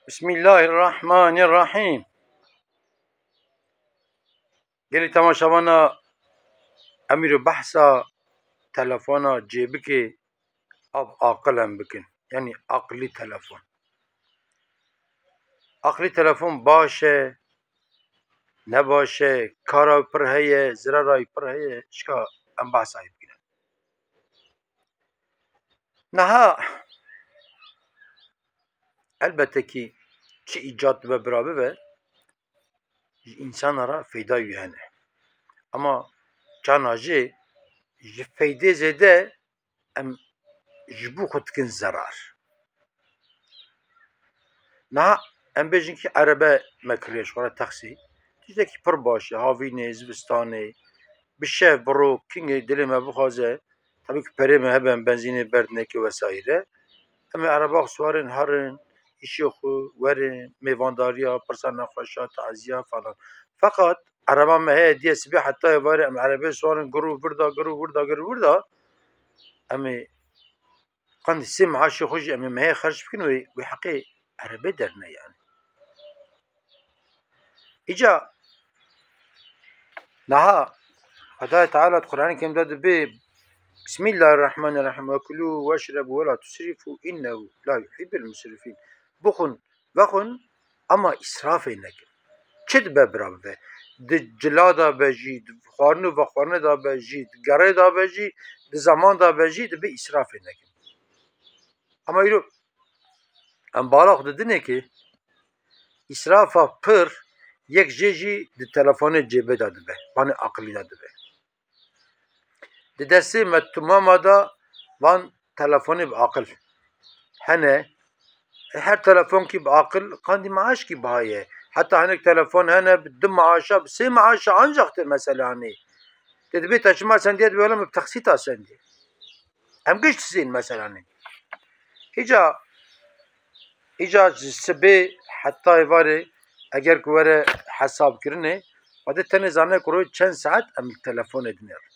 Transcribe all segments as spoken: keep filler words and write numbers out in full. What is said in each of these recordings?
Bismillahirrahmanirrahîm. Gelî temaşevana, em îro behsa telefona cêbikê av aqil em bikin. Yanî aqilî telefon. Aqilî telefon baş e, ne baş e, kara pir heye, zirara pir heye, şika em behsa wî bikin. Niha elbette kî çi îcat dibe bira bibe, ji însana re feyda wî hene. Ama çana jî ji feydê zêde em ji bo xwe dikin zerar. Niha em bêjin kî erebe me kiriye ji xwe re, taksî. Tiştekî pir baş e, havînê, zivistanê, bi şev, bi ro, kingê dilê me bixwaze, tabii ki perê me hebe, em benzînê berdinekê vesaire. Em ê ereba xwe siwarin herin, îşê xwe werin, mêvandariya, pirsa nexweşa, taziya falan. Feqat ereba me heye diye sibê heta êvarê em erebê siwarin, gir û vir da, gir û vir da, gir û vir da. Em ê qandî sê meaşê xwe jî em ê mehê xerc bikin, wê, wê heqê erebê derne yani. Îca niha Xwedayê Teala di Qur'anê Kerim de dibê, Bismillahirrahmanirrahîm, "Wekulû weşrebû we la tusrîfû innehu la yuhibbul musrifîn." Bixwin, vexwin, ama îsrafê nekin. Çi dibe bira bibe? Di cila de be jî, di xwarin û vexwarinê de be jî, di gerê de be jî, di zeman de be jî, dibe îsrafê nekin. Ama îro em bala xwe didinê ki îsrafa pir yek jê jî di telefonê cêbê de dibe, vanê aqilî de dibe. Di destê me tumama de van telefonê bi aqil hene. E, her telefonkî bi aqil, qandî maaşkî biha ye. Heta hinek telefon hene bi du maaşa, bi sê maaşa ancax tê mesela hanê. Tê dibê te çima sendiye, dibê wela min bi taksîta sendiye. Em giş dizên mesela hanê. Îca, îca ji sibê heta êvarê eger ku were hesabkirinê, Xwedê tenê zane ku roj çend saet em li telefonê dinêrin.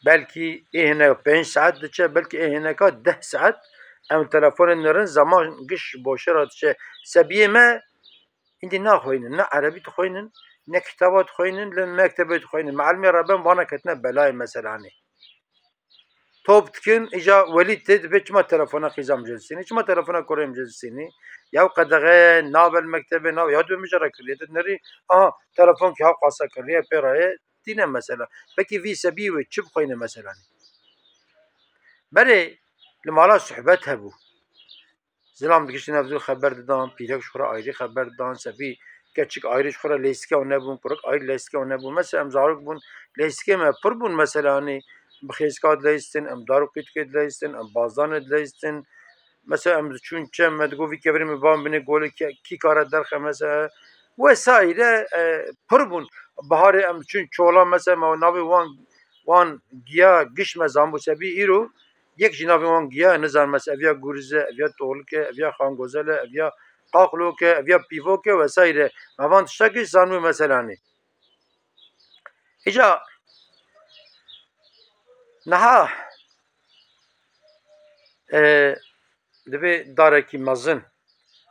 Belkî ê hinek pênc saet diçe, belkî ê hineka deh saet em li telefonê dinêrin, zeman giş boşe re diçe. Sebiyê me îndî naxweynin, ne erebî dixweynin, ne kitaba dixweynin, li mektebê dixweynin. Mealimê reben vana ketine belayê meselanê. Top dikin, îca welî tê dibê çima telefona qîza em jê disînî, çima telefona kurê em jê disînî? Ya qedexe ye, nabe li mektebê, nabe, ya dibê min jê re kiriye, tu nerî, aha, telefonkî ha qasa kiriye, pê re ye, tîne mesela. Pekî vî sebî wê çi bixweyne mesela? Berê li mala sohbet hebû. Zilam digiştin ev du xeber didan, pîrek ji xwe re ayrî xeber didan, sebî keçik ayrî ji xwe re leysikê wan nebûn, kurik ayrî leysikê wan nebûn. Mesela em zarok bûn, leysikê me pir bûn, mesela, hanî bi xêzika dileyistin, em dar û qîtikê dileyistin, em bazdanê dileyistin. Mesela em diçûn çem, me digot vî kevirê min ban binê golê kî, kî kare derxe, mesela, wesaîre, e, pir bûn. Biharê em diçûn çola, mesela, me navê wan, wan giya giş me zanbû, sebî îro yek ji navê wan giya, nizanim ez, ev ya guriz e, ev ya tolik e, ev ya xangozel e, ev ya qaqlok e, ev ya pîvok e vesaire. Me van tişta giş zanibû meselanê. Îca niha, e, divê darekî mezin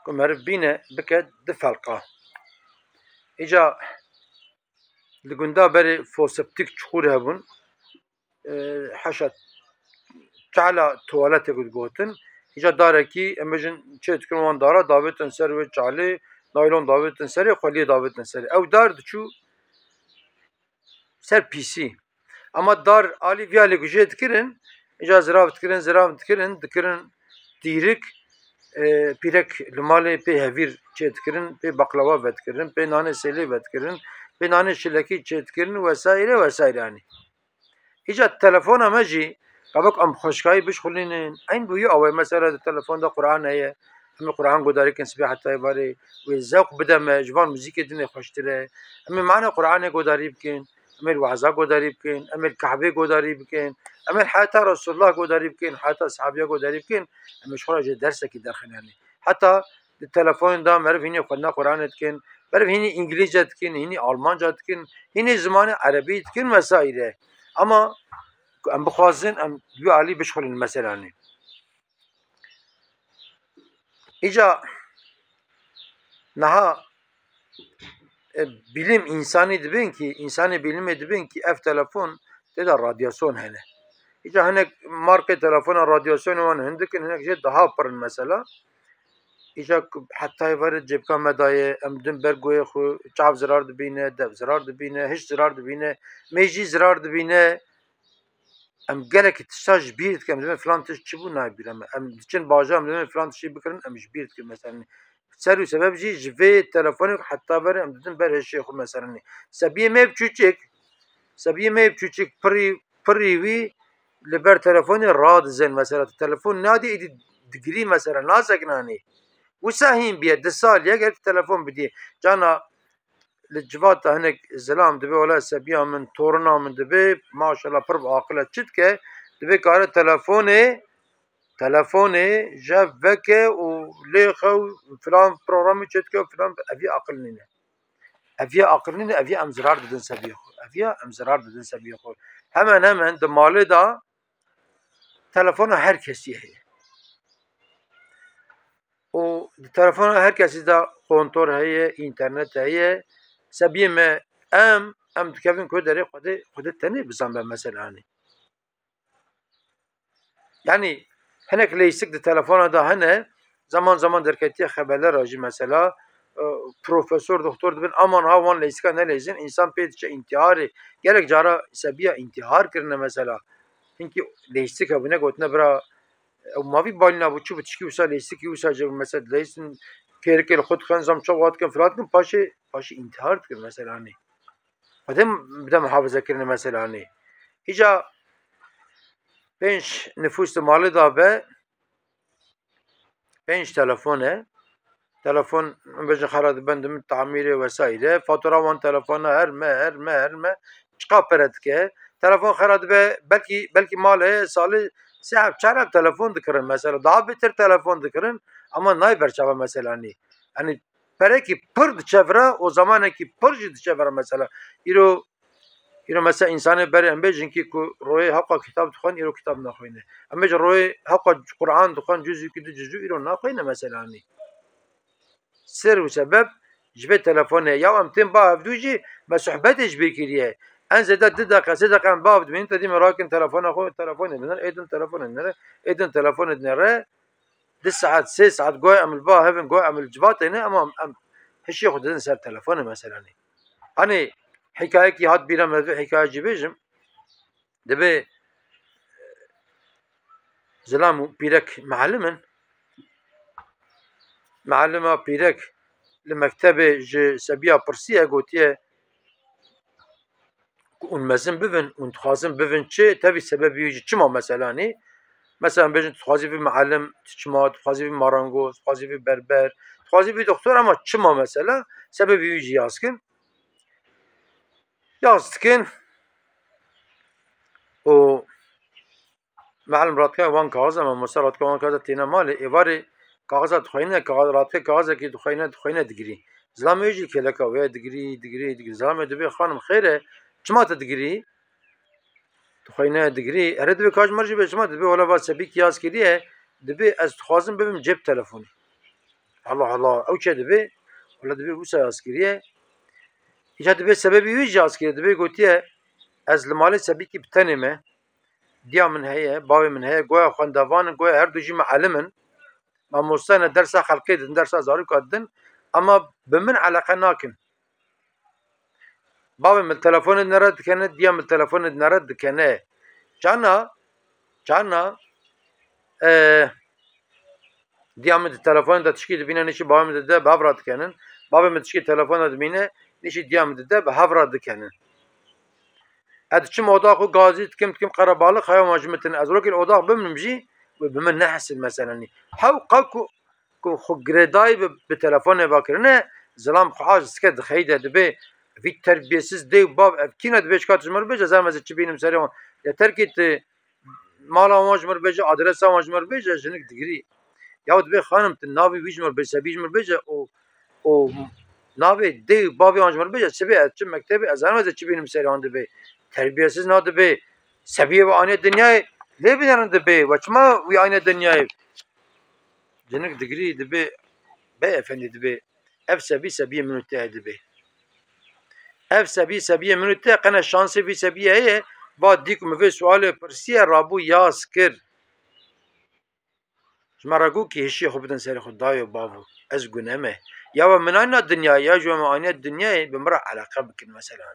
ku meriv bîne bike du felqa. Îca li gunda berê foseptik çuqûr hebûn. E, heşa çala tuwaletê ku digotin. Îca darekî, em bêjin, çê dikirin wan dara, davêtin ser wê çalê, naylon davêtin serê, xweliyê davêtin serê. Ew dar diçû ser pîsî. Ama dar alî vî alî ku jê dikirin, îca zirav dikirin, zirav dikirin, dikirin tîrik, e, pîrek li malê pê hevîr çê dikirin, pê baklava vedikirin, pê nanê sêlê vedikirin, pê nanê şilekî çê dikirin, wesaire, wesaire, yanî. Îca telefona me jî, kabek em xweşkayî bişxulînin, eyn bi wî awayî mesela di telefon de Quran heye, em ê Quran godarî bikin sibê heta êvarê, wê zewq bide me, ji van muzîkê dinê xweştir e. Em ê mana Quranê godarî bikin, em ê li waza godarî bikin, em ê li Kehbê godarî bikin, em ê li heta Resulullah godarî bikin, heta sahabiya godarî bikin, em ê ji xwe re jê dersekî derxînin. Heta di telefonên de meriv hînî xwendina Quranê dikin, meriv hînî îngilîzce dikin, hînî almanca dikin, hînî zimanê erebî dikin vesaire. Ama ku em bixwazin, em wî alî bişxulin meselanê. Îca Niha e, bilim insanî dibin kî, insanê bilimê dibin kî ev telefon tê de radyasyon hene. Îca hinek markê telefona radyasyonê wan hindik in, hinek jê daha pir in mesela. Îca ku hetayê verê cêbka me daye, em didin ber goyê xwe, çav zirar dibîne, dev zirar dibîne, hişk zirar dibîne, mêjî zirar dibîne. Em gelekî tişta ji bîr dikin, em dibin filan tişt çi bû, nayê bîra me. Em diçin bajar, em dibin filan tiştî bikirin, em ji bîr dikin mesela. Ser û sebeb jî ji vê telefonê heta berê em didin ber hişê xwe mesela. Sebiyê me bi çûçik, sebiyê me bi çûçik pirî, pirî wî li ber telefonê radizên mesela. Tu telefon nadî, êdî digirî mesela, nasekinanî. Wisa hîn bîye, du sal yek, yek telefon bidî. Cana li civata hinek zilam dibê, wela sebiya min, torina min dibê, maşallah pir bi aqil e, çi dike, dibê kare telefonê, telefonê jev veke û lê xew filan programî çê dike û filan, ev yê aqil nîne. Ev yê aqil nîne, ev yê em zirar didin sebiyê xwe. Ev yê em zirar didin sebiyê xwe. Hemen hemen di malê de telefona her kesî heye. Û di telefona her kesî de kontor heye, înternet heye. Sebiyê me em, em dikevin ku derê Xwedê, Xwedê tenê bizan be mesela, hanî. Yanî hinek leyîstik di telefona de hene, zaman zaman derketiye xeberlera jî mesela, e, profesor, doktor dibin, aman ha wan leyîstika neleyîzin, însan pê diçe întiharê. Gelek cara sebiya întîhar kirine mesela. Hinkî leyîstik hebûne gotine, bira, ew mavî balîna bû, çi bû, tişkî wisa leyîstikî wisa jê bû, mesela leyîstin kêrikê li xwe dixin, zam çawa dikin, filan dikin, paşê, paşê întîhar dikin mesela, hanî. Xwedê bide muhafaze kirine mesela, hanî. Îca pênc nifûs di malê de be, pênc telefon e. Telefon, em bêjin, xera dibe, dimin tamîrê vesaîre. Fatura wan telefona her me, her me, her me çiqa pere dike. Telefon xera dibe, belkî, belkî malê salê sê heb, çar heb telefon dikirin mesela. Daha bêtir telefon dikirin ama nayê ber çava mesela, nî. Yanî perekî pir diçe vira û zamanekî pir jî diçe vira mesela. Îro Îro mesela însanê berê em bêjin kî ku royê hewqa kitab dixwin, îro kitab naxwîne. Em bêjin royê hewqa Quran dixwin, cuzî ku du cuzî, îro naxwîne mesela, nî. Sir û sebeb ji vê telefonê ya em tên ba hevdû jî me sohbetê ji bîr kiriye. En zêde du deqe, sê deqe em ba hev dimînin, te dî me rakin telefona xwe, telefonê dinir, êdin telefonê dinir, êdin telefonê dinere. Du saet, sê saet goya em li ba hev in, goya em li civatê ne, ama em hişê xwe didin ser telefonê mesela, nî. Hanî hikayekî hat bîra me, vê hikaye jî bêjim. Dibê zilam û pîrek mealim in. Mealima pîrek li mektebê ji sebiya pirsiye, gotiye, ku hûn mezin bibin, hûn dixwazin bibin çi, tevî sebebî wî jî çima mesela, nî? Mesela em bêjin, tu dixwazî bî mealim, tu çima, tu dixwazî bî marangoz, tu dixwazî bî berber, tu dixwazî bî doktor, ama çima mesela? Sebebî wî jî yaz kin. Yaz dikin û Mealim radike wan kaxiza, mamoste radike wan kaxiza tîne malê, êvarê kaxiza dixweyne, kaxiz-, radike kaxizekî dixweyne, dixweyne digirî. Zilamê wê jî kêleka wê ye, digirî, digirî, digirî. Zilamê dibê, xanim, xêr e, çima tu digirî? Dixweyne, digirî. Erê, dibê ka ji mir jî bê, çima? Dibê wela va sebîkî yaz kiriye, dibê ez dixwazim bibim cêb telefonî. Allah Allah, ew çi dibê? Wela dibê wisa yaz kiriye. Îca dibê sebebî wî jî yaz kiriye, dibê gotiye, ez li malê sebîkî bi tenê me. Diya min heye, bavê min heye, goya xwendevan in, goya her du jî mealim in. Mamoste ne, dersa xelkê didin, dersa zaroka didin, ama bi min eleqe nakin. Bavê min telefonê dinere dikene, diya min telefonê dinere dikene. Çana, çana, e, diya min di telefonê de tişkî dibîne, nişî bavê min dide, bi hev re dikenin. Bavê min tişkî telefonê de dibîne, nişî diya min dide, bi hev re dikenin. Ez diçim oda xwe, gazî dikim, dikim qerebalix, heya wan ji min tine. Ez rokê li oda xwe bimnim jî, wê bi min nehesin mesela, nî. Hewqa ku, ku xwe girêdayî bi, bi telefonê ve kirine, zilam xwe aciz dike, dixeyde, dibê, vî terbiyesiz dê û bav ev kî ne, dibê, çika tu ji min re bêje, ez ê çi bînim serê wan. Yeter kî tu mala wan ji min re bêje, adresa wan ji min re bêje, jinik digirî. Ya dibê, xanim, tu navê wî ji min re bêje, sebî ji min re bêje û, û navê dê û bavê wan ji min re bêje, çi bê, ez çi mektebê, ez zanim ez ê çi bînim serê wan, dibê. Terbiyesiz na, dibê. Sebiyê ve aniye dinyayê, lê binerin, dibê. We çima wî aniye dinyayê? Jinik digirî, dibê, bey efendî, dibê. Ev sebî sebiyê min û te dibe. Ev sebî sebiyê min û te qene şansê vî sebiyê heye, va dî ku min vê sualê pirsiye, rabû yaz kir. Ji me re got kî hişiyê xwe bidin serê xwe, dayo bavo, ez gune me. Ya we min anîna dinyayê, ya ji we min aniye dinyayê, bi min re eleqe bikin mesela.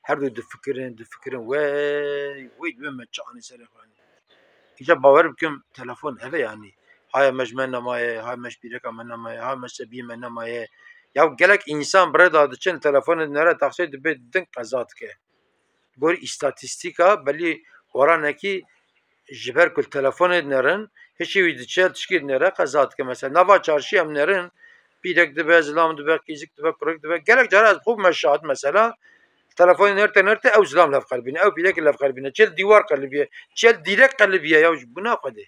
Her du difikirin, difikirin, wey, wey, dibê me çi anî serê xwe. Îca bawer bikim, telefon heve yanî. Haya me ji me nemaye, haya me ji pîreka me nemaye, haya me ji sebiyê me nemaye. Ya gelek însan bi rê de diçin, telefonê dinere, taxçeyê dibê din qeza dike. Gor îstatîstîka, belî oranekî ji ber ku li telefonê dinerin, hişî wî diçe, tişkî dinere, qeza dike. Mesela nava çarşî em nerin, pîrek dibe, zilam dibe, qîzik dibe, kurek dibe. Gelek cara ez xwe bime şahid mesela, telefonê nerte nerte ew zilam levqelibîne, ew pîrek levqelibîne. Çel dîwar qelibiye, çel dîrek qelibiye ya ji buna Xwedê.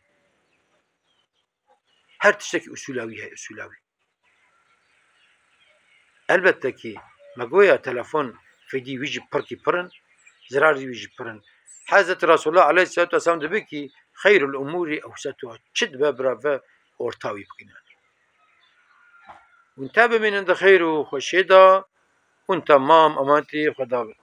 Her tiştekî usûla wî heye, usûla wî. Elbette ki me goya telefon fêdî wî jî pirkî pir in, zirarî wî jî pir in. Hezreti Resulullah aleyhisselatu vesselam dibe ki xeyrul umûrî ewsetuha, çi dibe bira ve orta wî bikin. Hûn te bimînin di xeyr û xweşiyê de, hûn temam emanetî Xweda bin.